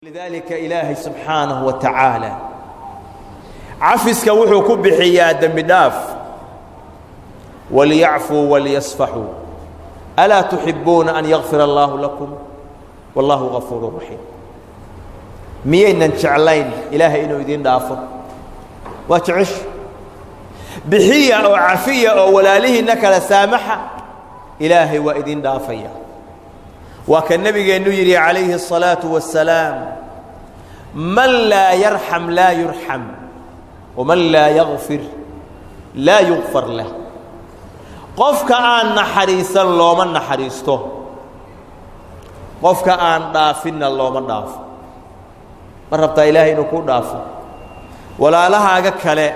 Lidaalika Ilaahay subxaanahu wa tacaala cafiska wuxuu ku bixiyaa dembi dhaaf. Waliyacfuu waliyasfaxuu alaa tuxibuuna an yakfir allaahu lakum wallaahu gafuuru raxiim. Miyaynan jeclayn Ilaahay inuu idiin dhaafo? Waa jecesh. Bixiya oo cafiya oo walaalihiinna kala saamaxa, Ilaahay waa idiin dhaafaya. Waa ka nebigeennu yidhi calayhi الصalaaةu wasalaam: "Man laa yarxam laa yurxam, waman laa yakfir laa yugfar lah." Qofka aan naxariisan looma naxariisto, qofka aan dhaafinna looma dhaafo. Ma rabtaa Ilaahay inuu kuu dhaafo walaalahaaga kale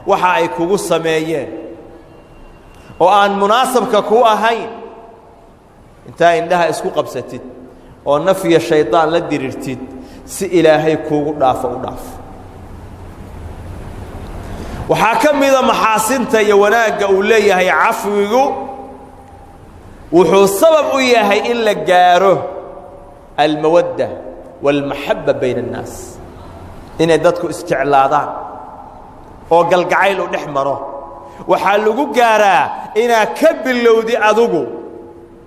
waxa ay kugu sameeyeen oo aan munaasabka ku ahayn? Intaa indhaha isku qabsatid oo nafya shaydaan la dirirtid, si Ilaahay kuugu dhaafo u dhaafo. Waxaa ka mida maxaasinta iyo wanaagga uu leeyahay cafwigu, wuxuu sabab u yahay in la gaaro almawadda wاlmaxaba bayna الnaas, inay dadku isjeclaadaan oo galgacayl u dhex maro. Waxaa lagu gaaraa inaad ka bilowdi adugu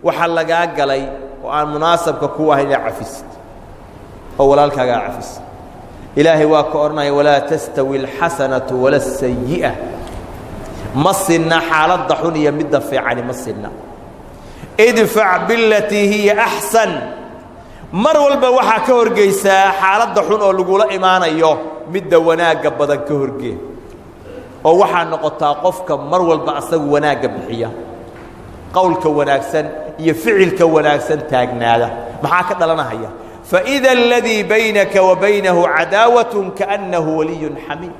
waxa lagaa galay oo aan munaasabka ku ahayn, inaad cafisid oo walaalkaagaa cafisid. Ilaahay waa ka odhanaya: "Walaa tastawi alxasanatu wala asayi'a." Ma sinna xaaladda xun iyo midda fiicani, ma sinna. "Idfac bilatii hiya axsan." Mar walba waxaa ka horgeysaa xaaladda xun oo lagula imaanayo midda wanaagga badan ka horgee, oo waxaa noqotaa qofka mar walba asagu wanaagga bixiya, qowlka wanaagsan iyo ficilka wanaagsan taagnaada. Maxaa ka dhalanahaya? "Faإida aladii baynaka wa baynahu cadaawaة kaأnnahu waliy xamiim."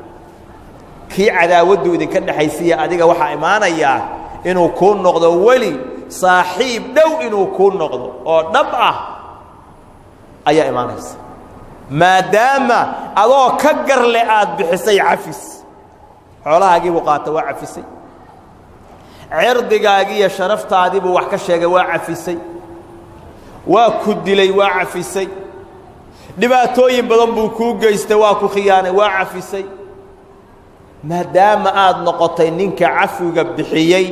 Kii cadaawaddu idinka dhexaysiya adiga waxaa imaanayaa inuu kuu noqdo weli, saaxiib dhow inuu kuu noqdo oo dhab ah ayaa imaanaysa, maadaama adoo ka garle aad bixisay cafis. Xoolahaagiibuu qaata, waa cafisay. Cirdigaagii iyo sharaftaadiibuu wax ka sheegay, waa cafisay. Waa ku dilay, waa cafisay. Dhibaatooyin badan buu kuu geystay, waa ku khiyaanay, waa cafisay. Maadaama aad noqotay ninka cafiga bixiyey,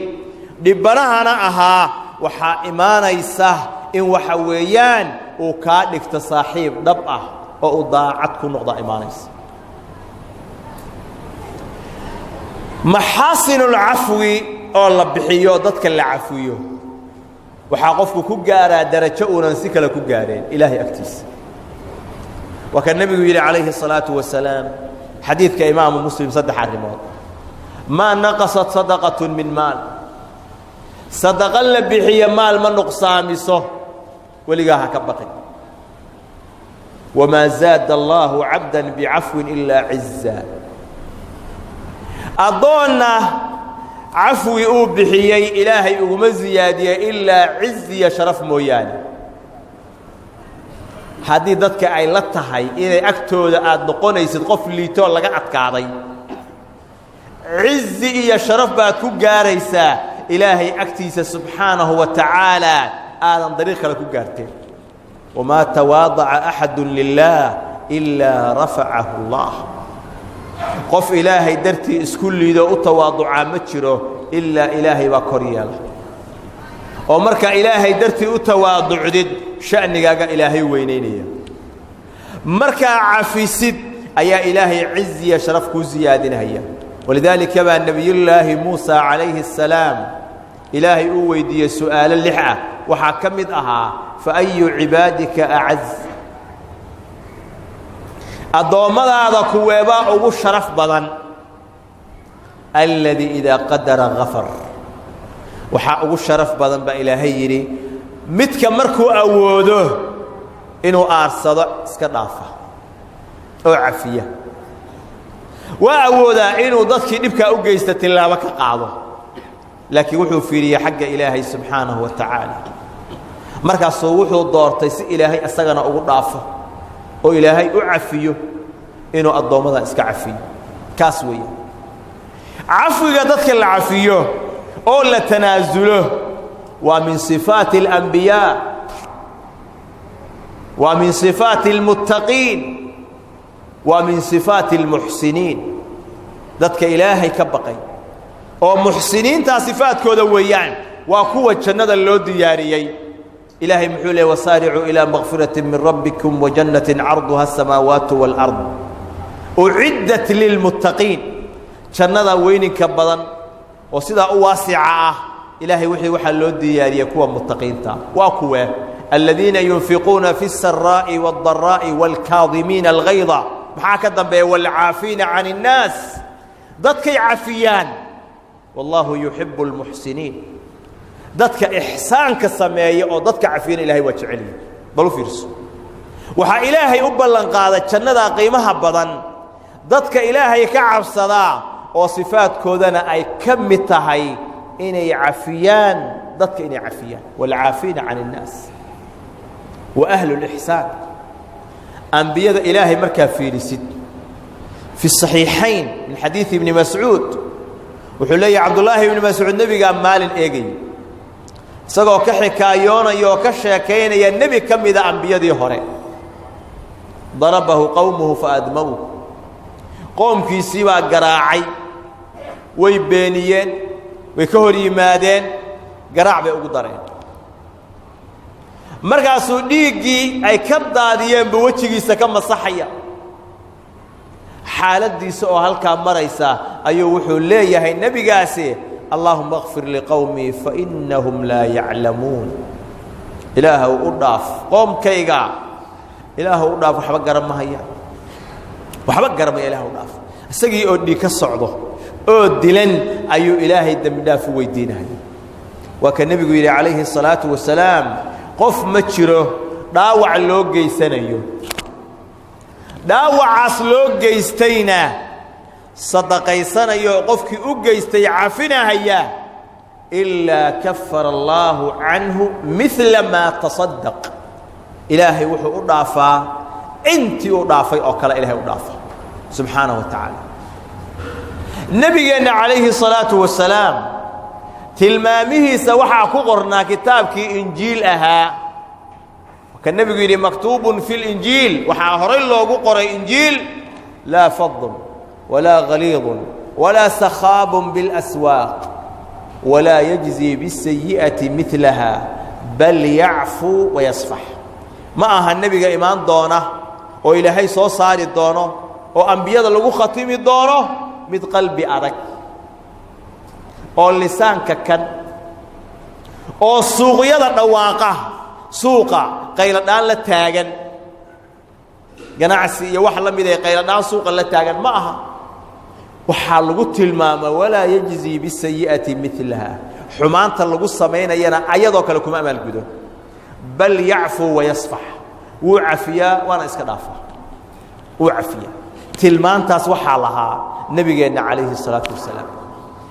dhibbanahana ahaa, waxaa imaanaysa in waxa weeyaan uu kaa dhigto saaxiib dhab ah oo uu daacad ku noqdaa imaanaysa. Maxaasinulcafwi oo la bixiyo, dadka la cafiyo, waxaa qofku ku gaaraa darajo uunan si kale ku gaareen Ilaahay agtiisa. Waa ka nebigu yidhi calayhi الsalaaةu wasalaam, xadiidka Imaamu Muslim, saddex arrimood: "Maa naqasat sadaqaة min maal." Sadaqa la bixiyo maal ma nuqsaamiso, weligaa ha ka baqin. "Wamaa zaada Allaahu cabda bicafwin ilaa ciza." Addoonna cafwi uu bixiyey Ilaahay uguma siyaadiyey ilaa ciziya sharaf mooyaane. Haddii dadka ay la tahay inay agtooda aada noqonaysid qof liitoo laga adkaaday, cizi iyo sharaf baad ku gaaraysaa Ilaahay agtiisa subxaanahu wa tacaala aadan dariiq kale ku gaarteen. "Wamaa tawaadaca axadu lilaah ilaa rafacahu Allah." Qof Ilaahay dartii isku liidoo u tawaaducaa ma jiro ilaa Ilaahay baa kor yeela. Oo markaa Ilaahay dartii u tawaaducdid, sha'nigaaga Ilaahay weynaynaya. Markaa cafisid ayaa Ilaahay ciziya sharaf kuu siyaadinaya. Walidaalika baa Nebiyullaahi Muusa calayhi الsalaam Ilaahay uu weydiiyey su'aalo lix ah. Waxaa ka mid ahaa: "Fa ayu cibaadika acaz?" Addoommadaada kuweebaa ugu sharaf badan? "Alladii idaa qadara gafar." Waxaa ugu sharaf badan baa Ilaahay yidhi midka markuu awoodo inuu aarsado iska dhaafa oo cafiya. Waa awoodaa inuu dadkii dhibkaa u geysta tillaabo ka qaado, laakiin wuxuu fiiriyey xagga Ilaahay subxaanahu wa tacaala. Markaasuu wuxuu doortay si Ilaahay isagana ugu dhaafo oo Ilaahay u cafiyo inuu addoommada iska cafiyo. Kaas weeye cafwiga dadka la cafiyo oo la tanaasulo, waa min sifaati اlambiyaa. Waa min sifaati اlmuttaqiin, waa min sifaati اlmuxsiniin. Dadka Ilaahay ka baqay oo muxsiniintaa sifaadkooda weeyaan, waa kuwa jannada loo diyaariyey. Ilaahay muxuu leey? "Wasaaricuu ilaa makfirati min rabbikum wajannatin carduha asamaawaatu wاlard uciddat lilmuttaqiin." Jannada weyninka badan oo sidaa u waasica ah, Ilaahay wixii waxaa loo diyaariyey kuwa muttaqiinta. Waa kuwee? Aladiina yunfiquuna fi الsaraa'i wاldaraa'i wاlkaadimiina algayda. Maxaa ka dambeeya? Wاlcaafiina can الnaas. Dadkay cafiyaan. Wallaahu yuxibu اlmuxsiniin. Dadka ixsaanka sameeya oo dadka cafiyana Ilahay waa jecelyihi. Bal u fiirso, waxaa Ilaahay u ballan qaaday jannadaa qiimaha badan dadka Ilaahay ka cabsadaa oo sifaadkoodana ay ka mid tahay inay cafiyaan dadka, inay cafiyaan, wاlcaafiina can الnaas wa ahlu اlإxsaan. Ambiyada Ilaahay markaa fiirisid, fi الصaxiixayn min xadiiثi ibni Mascuud, wuxuu leeyahy Cabdullaahi ibni Mascuud, nebigaa maalin eegayay isagoo ka xikaayoonaya oo ka sheekaynaya nebi ka mida ambiyadii hore. Darabahu qowmuhu faadma'uu. Qoomkiisii baa garaacay, way beeniyeen, way ka hor yimaadeen, garaac bay ugu dareen. Markaasuu dhiiggii ay ka daadiyeenbu wejigiisa ka masaxaya. Xaaladdiisa oo halkaa maraysa ayuu wuxuu leeyahay nebigaasi: "Allaahuma اkfir liqowmii fainahum laa yaclamuun." Ilaahow, u dhaaf qoomkayga, Ilaahow, u dhaaf, waxba garan mahaya, waxba garamaya, Ilah u dhaaf. Isagii oo dhiig ka socdo oo dilan ayuu Ilaahay dembi dhaaf u weydiinaya. Waa ka nebigu yidhi calayhi الsalaaةu wasalaam: qof ma jiro dhaawac loo geysanayo, dhaawacaas loo geystayna sadaqaysanayo, qofkii u geystay cafinahaya, ilaa kafara allaahu canhu midla maa tasadaq. Ilaahay wuxuu u dhaafaa intii uu dhaafay oo kale Ilahay u dhaafa subxaanaه wa tacaala. Nebigeenna calayhi الsalaaةu wasalaam tilmaamihiisa waxaa ku qornaa kitaabkii Injiil ahaa. Ka nebigu yidhi: "Maktuubun fi linjiil", waxaa horay loogu qoray Injiil: "Laa fadun walaa galiidun walaa sakhaabun biاlaswaaq walaa yajzii biاsayi'ati midlaha bal yacfuu wayasfax." Ma aha nebiga imaan doona oo Ilaahay soo saari doono oo ambiyada lagu khatimi doono mid qalbi adag oo lisaanka kan oo suuqyada dhawaaqa, suuqa qayladhaan la taagan, ganacsi iyo wax la mid ee qayladhaan suuqa la taagan ma aha. Waxaa lagu tilmaamaa: walaa yajzii bisayi'ati milaha. Xumaanta lagu samaynayana ayadoo kale kuma amaalgudo. Bal yacfuu wayasfax. Wuu cafiyaa, waana iska dhaafaa, wuu cafiyaa. Tilmaantaas waxaa lahaa nebigeenna calayhi الsalaatu wasalaam.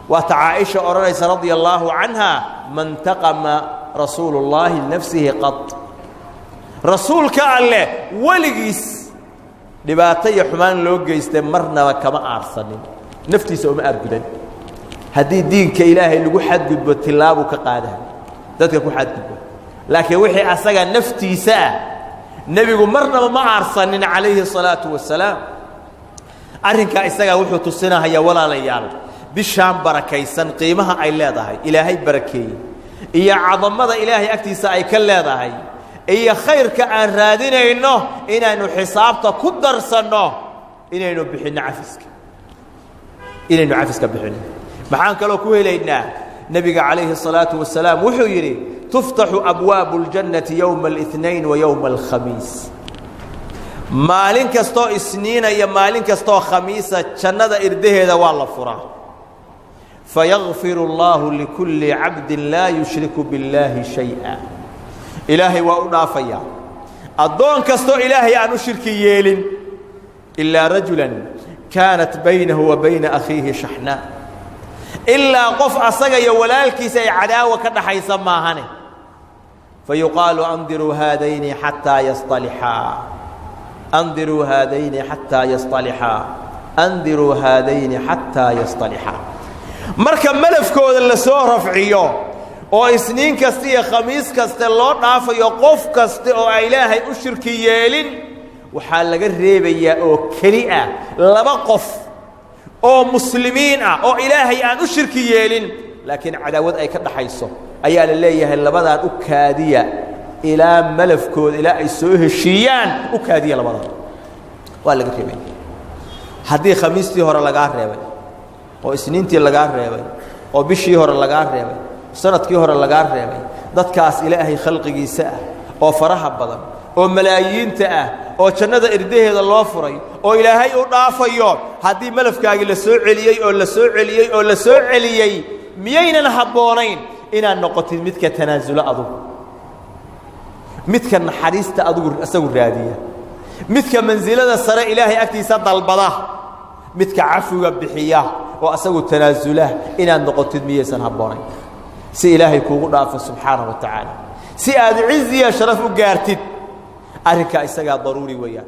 Waata Caaisha odhanaysa radia allaahu canha: "Ma intaqama rasuulu اllaahi linafsihi qad." Rasuulka Alleh weligiis dhibaato iyo xumaan loo geystay marnaba kama aarsanin, naftiisa uma aargudan. Haddii diinka Ilaahay lagu xadgudbo, tilaabuu ka qaadahay dadka ku xadgudbo, laakiin wixii asaga naftiisa ah nebigu marnaba ma aarsanin calayhi الsalaatu wasalaam. Arrinkaa isagaa wuxuu tusinahayaa, walaalayaal, bishaan barakaysan qiimaha ay leedahay, Ilaahay barakeeyey, iyo cadamada Ilaahay agtiisa ay ka leedahay, iyo khayrka aan raadinayno inaynu xisaabta ku darsanno inaynu bixinno cafiska, inaynu cafiska bixinno. Maxaan kaloo ku helaynaa? Nebiga calayhi الsalaatu wasalaam wuxuu yidhi: "Tuftaxu abwaabu اljannati yowma اlاثnain wa yowma alkhamiis." Maalin kastoo Isniina iyo maalin kastoo Khamiisa jannada irdaheeda waa la furaa. "Fayakfir اllahu likulli cabdin laa yushriku biاllaahi shayئa." Ilaahay waa u dhaafayaa addoon kastoo Ilaahay aan u shirki yeelin. "Ilaa rajula kaanat baynahu wa bayna akhiihi shaxnaa." Ilaa qof asaga iyo walaalkiisa ay cadaawa ka dhaxaysa maahane. "Fayuqaalu: andiruu haadayni xataa yasطalixaa, andiruu haadayni xataa yasطalixaa, andiruu haadayni xataa yasطalixaa." Marka malafkooda la soo rafciyo Oo isniin kasta iyo khamiis kaste loo dhaafayo qof kaste oo aan Ilaahay u shirki yeelin, waxaa laga reebayaa oo keli ah laba qof oo muslimiin ah oo Ilaahay aan u shirki yeelin, laakiin cadaawad ay ka dhaxayso. Ayaa la leeyahay labadaan u kaadiya ilaa malafkooda, ilaa ay soo heshiiyaan u kaadiya labadan, waa laga reebaya. Haddii khamiistii hore lagaa reebay oo isniintii lagaa reebay oo bishii hore lagaa reebay, sanadkii hore lagaa reebay, dadkaas Ilaahay khalqigiisa ah oo faraha badan oo malaayiinta ah oo jannada irdaheeda loo furay oo Ilaahay u dhaafayo, haddii malafkaagii la soo celiyey oo la soo celiyey oo la soo celiyey, miyaynan habboonayn inaad noqotid midka tanaasulo adugu, midka naxariista adugu isagu raadiya, midka mansilada sare Ilaahay agtiisa dalbada, midka cafiga bixiya oo asagu tanaasula inaad noqotid? Miyaysan habboonayn si Ilaahay kuugu dhaafo subxaanaه wa tacaala, si aad ciziya sharaf u gaartid? Arrinkaa isagaa daruuri weeyaan.